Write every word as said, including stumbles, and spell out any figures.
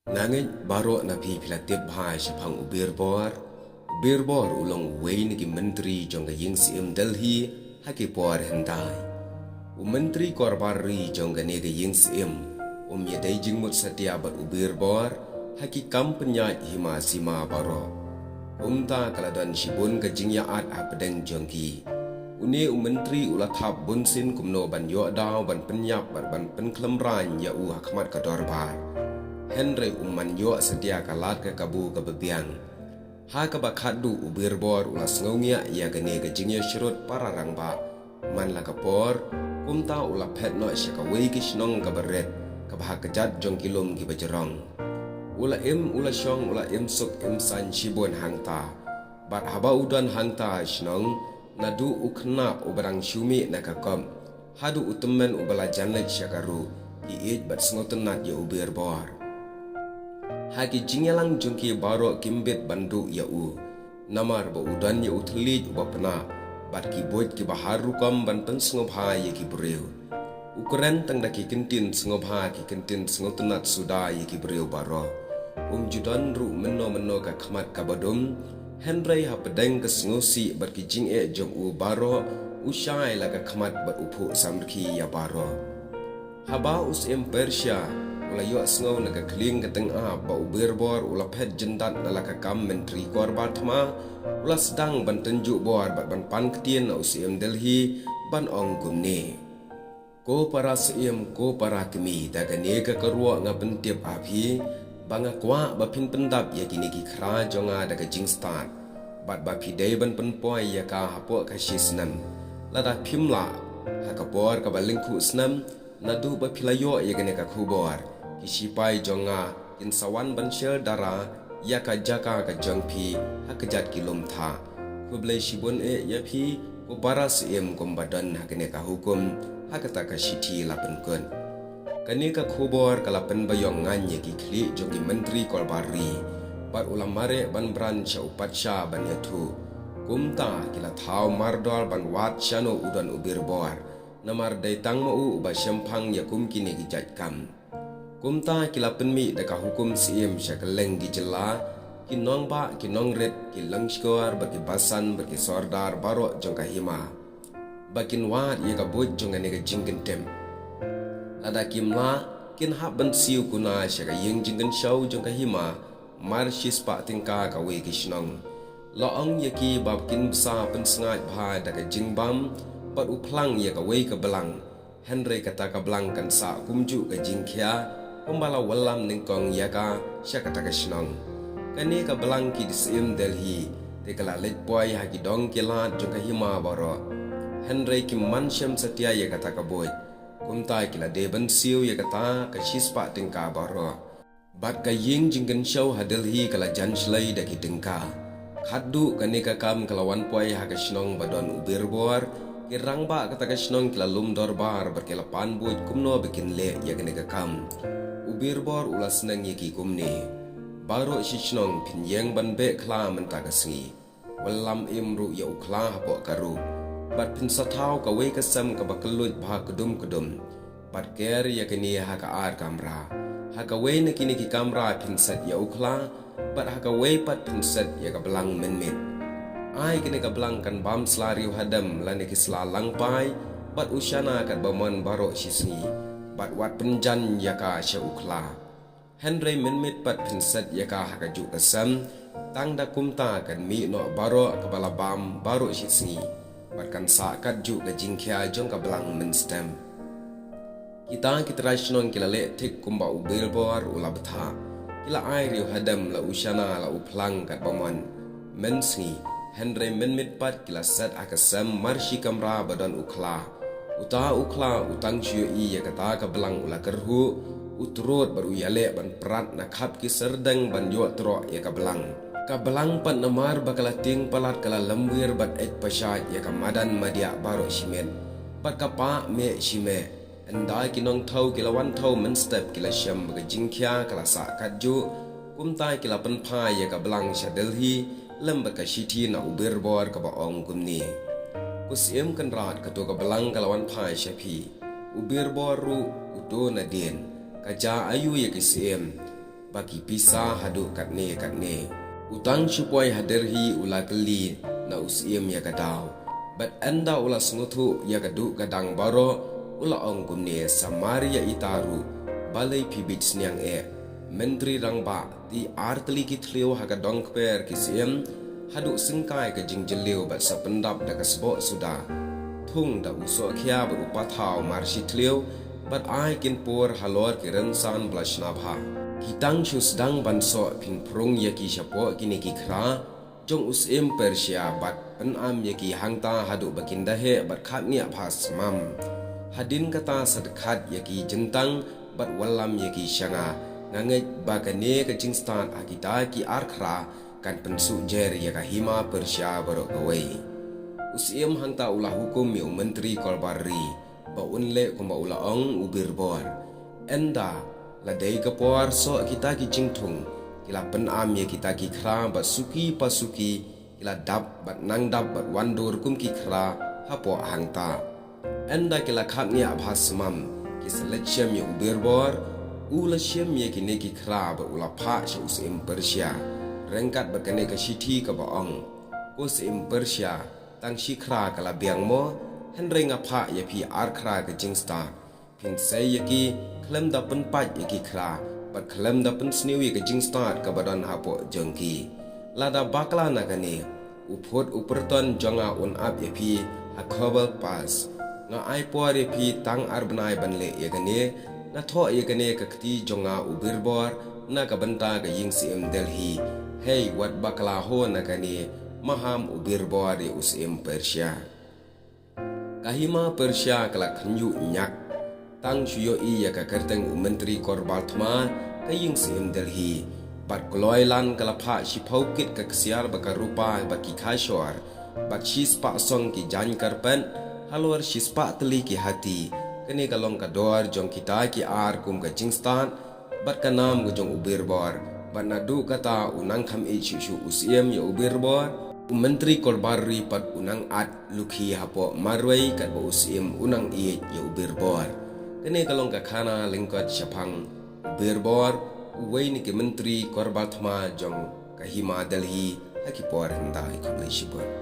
Nga ngeit baroh na phi phi la tip bha shaphang u Birbor. U Birbor u long uwei na ki myntri jong ka ïing syiem Delhi ha ki por hyndai. U myntri korbar ri jong kane ka ïing syiem um ïadei jingmut satia bad u Birbor ha ki kam pynïaid hima sima baroh. Kumta ka la don shibun ka jingïaad hapdeng jong ki. Une u myntri u la thap bunsien kumno ban ïoh daw ban pynïap bad ban pynkhlem rain ïa u ha khmat ka dorbar. Hynrei um man ïoh satia ka lad ka kabu kaba biang. Ha kaba khatduh u Birbor u la sngewngiah ïa kane ka jingïashrut para rangbah. Man la ka por, kumta u la phet noh sha kawei ka shnong kaba rit, kaba ha kjat jong ki lum kiba jrong. U la im, u la shong, u la im suk im saiñ shibun hangta. Bad haba u don hangta ha shnong, naduh u khynnah uba dang shu mih na ka kop haduh u tymmen uba la jan leit sha ka ruh, ki ïeit bad sngewtynnat ïa u Birbor. Ha ki jingïalang jong ki baroh kim bit ban duh ïa u. Namar ba u don ïa u thylliej uba pnah bad ki buit kiba har rukom ban pynsngewbha ïa ki briew. U kren tang da ki kyntien sngewbha, ki kyntien sngewtynnat suda ïa ki briew baroh. Um ju don ruh mynno mynno ka khmat kaba dum, hynrei hapdeng ka sngewsih bad ki jingeh jong u baroh, u shai la ka khmat bad u phuh samrkhie ïa baroh. Haba u syiem Persia u la ïohsngew na ka khlieng ka tyngab ba u Birbor u la phet jyndat na la ka kam myntri korbar thma, u la sdang ban tynjuh bor bad ban pan ktien na u syiem Delhi ban ong kumne: Ko para syiem, ko para kmie, da kane ka kyrwoh nga pyntip ha phi ba nga kwah ba phin pyndap ïa kine ki khra jong nga da ka jingstad, bad ba phi dei ban pynpoi ïa ka hapoh ka shi snem. Lada phim lah, ha ka por kaba lyngkhuh snem, naduh ba phi la ïoh ïa kane ka khubor, ki shipai jong nga kin sa wan ban sher dara ïa ka jaka ka jong phi ha kjat ki lum thah. Khublei shibun eh ïa phi, ko para syiem, kumba don ha kane ka hukum ha kata ka shithi la pynkut. Kane ka khubor ka la pynbaïong ngan ïa ki khlieh jong ki myntri korbar ri, bad u la mareh ban bran sha u patsha ban ïathuh. Kumta ki la thaw mardor ban wad shano u don u Birbor, namar dei tang ma u uba shemphang ïa kum kine ki jait kam. Kumta ki la pynmih da ka hukum syiem sha kylleng ki jylla, ki nongbah, ki nongrit, ki longshkor bad ki basan bad ki sordar baroh jong ka hima, ba kin wad ïa ka buit jong kane ka jingkyntiem. Lada kim lah, kin hap ban siew kuna sha ka ïing jingkynshew jong ka hima, mar shispah tyngka kawei ka shnong. La ong ïa ki ba kin bsa pynsngaid bha da ka jingbam bad u phlang ïa kawei ka blang. Hynrei kata ka blang kan sah kumjuh ka jingkhia kumba la wallam nyngkong ïa ka sha kata ka shnong. Kane ka blang ki syiem Delhi te ka la leit poi ha ki dong ki lad jong ka hima baroh. Hynrei kim man shem satia ïa kata ka buit. Kumta ki la dei ban siew ïa kata ka shispah tyngka baroh. Bad ka ïing jingkynshew ha Delhi ka la jan shlei da ki tyngka. Khatduh kane ka kam ka la wan poi ha ka shnong ba don u Birbor, ki rangbah kata ka shnong ki la lum dorbar bad ki la pan buit kumno ba kin leh ïa kane ka kam. U Birbor u la sneng ïa ki kumne: Baroh shi shnong phin ïeng ban beh khla mynta ka sngi. Wallam im ruh ïa u khla hapoh ka ruh. Bad phin sa thaw kawei ka sem kaba kylluid bha kdum kdum. Bad ker ïa kane ha ka ar kamra. Ha kawei na kine ki kamra phin set ïa u khla, bad ha kawei pat phin set ïa ka blang mynmiet. Ai kane ka blang kan bam sla riewhadem lane ki sla langpai, bad u shana katba mon baroh shi sngi. Bad wat pynjan ïa ka sha u khla. Hynrei mynmiet pat phin set ïa ka ha kajuh ka sem, tang da kumta kan mih noh baroh kaba la bam baroh shi sngi, bad kan sah katjuh ka jingkhia jong ka blang mynstem. Kita ki trai shnong ki la leh thik kumba u Birbor u la bthah. Ki la ai riewhadem la u shana la u phlang katba mon mynsngi, hynrei mynmiet pat ki la set ha ka sem mar shi kamra ba don u khla. Uta u khla u tang shu ïohi ïa kata ka blang u la kyrhuh, u trud bad u ïaleh ban prat na khap ki syrdeng ban ïoh troh ïa ka blang. Ka blang pat namar ba ka la tieng palat ka la lymwir bad eit pashait ïa ka madan madiah baroh shi miet. Bad ka pah meh shi meh. Ynda ki nongthaw ki la wan thaw mynstep ki la shem ba ka jingkhia ka la sah katjuh, kumta ki la pynphai ïa ka blang sha Delhi, lem bad ka shithi na u Birbor kaba ong kumne: Ko Syiem Kynrad, kato ka blang ka la wan phai sha phi. U Birbor ruh uto nadien. Ka jia aïu ïa ki syiem? ba ki pisa haduh katne katne. U tang shu poi ha Delhi u la kylli na u Syiem ïa ka daw. Bad ynda u la sngewthuh ïa ka duh ka dang baroh, u la ong kumne: Samar ïa ita ruh, balei phi bit sniang eh? Myntri rangbah, te ar tylli ki thliew ha ka dong kper ki Syiem, haduh syngkai ka jingjylliew bad sa pyndap da ka sboh suda. Thung da u sohkhia bad u pathaw mar shi thliew, bad ai kin pur halor ki rynsan ba la shna bha. Ki tang shu sdang ban soh, phin phrung ïa ki shapoh kine ki khra jong u Syiem Persia bad pynam ïa ki hangta haduh ba kin da heh bad khapngiah bha smam. Hadien kata sa dkhat ïa ki jyntang bad wallam ïa ki sha nga. Nga ngeit ba kane ka jingstad ha kita ki ar khra kan pynsuh jer ïa ka hima Persia baroh kawei. U Syiem hangta u la hukum ïa u Myntri Korbari ba un leh kumba u la ong u Birbor. Ynda la dei ka por soh kita ki jingthung, ki la pynam ïa kita ki khra bad suki pa suki ki la dap bad nang dap bad wan dur kum ki khra hapoh hangta. Ynda ki la khapngiah bha smam, ki sa leit shem ïa u Birbor. U la shem ïa kine ki khra bad u la phah sha u Syiem Persia ryngkat bad kane ka shithi kaba ong: Ko Syiem Persia, tang shi khra ka la biang mo, hynrei nga phah ïa phi ar khra ka jingstad. Phin sei ïa ki khlem da pynpait ïa ki khra bad khlem da pynsniew ïa ka jingstad kaba don hapoh jong ki. Lada bakla na kane, u phut u pyrton jong nga un ap ïa phi ha Khabul Pass. Nga ai por ïa phi tang ar bnai ban leh ïa kane. Nga thoh ïa kane ka kti jong nga u Birbor na ka bynta ka ïing Syiem Delhi. Hei wat bakla ho na kane, maham u Birbor ïa u Syiem Persia. Ka hima Persia ka la khynñiuh ñiak. Tang shu ïohi ïa ka kyrteng u Myntri Korbal Thma ka ïing Syiem Delhi. Bad kloi lan ka la phah shiphew kit ka ksiar bad ka rupa bad ki khashor, bad shispah song ki jaiñ karpet, halor shispah tylli ki hati. Kane ka long ka dor jong kita ki ar kum ka jingstad bad ka nam ka jong u Birbor. Bad naduh kata u nang kham ïeit shuh shuh u Syiem ïa u Birbor. U Myntri Korbari pat u nang at lukhi hapoh marwei katba u Syiem u nang ïeit ïa u Birbor. Kane ka long ka khana lyngkot shaphang u Birbor, uwei na ki Myntri Korbal Thma jong ka hima Delhi ha ki por hyndai. Khublei shibun.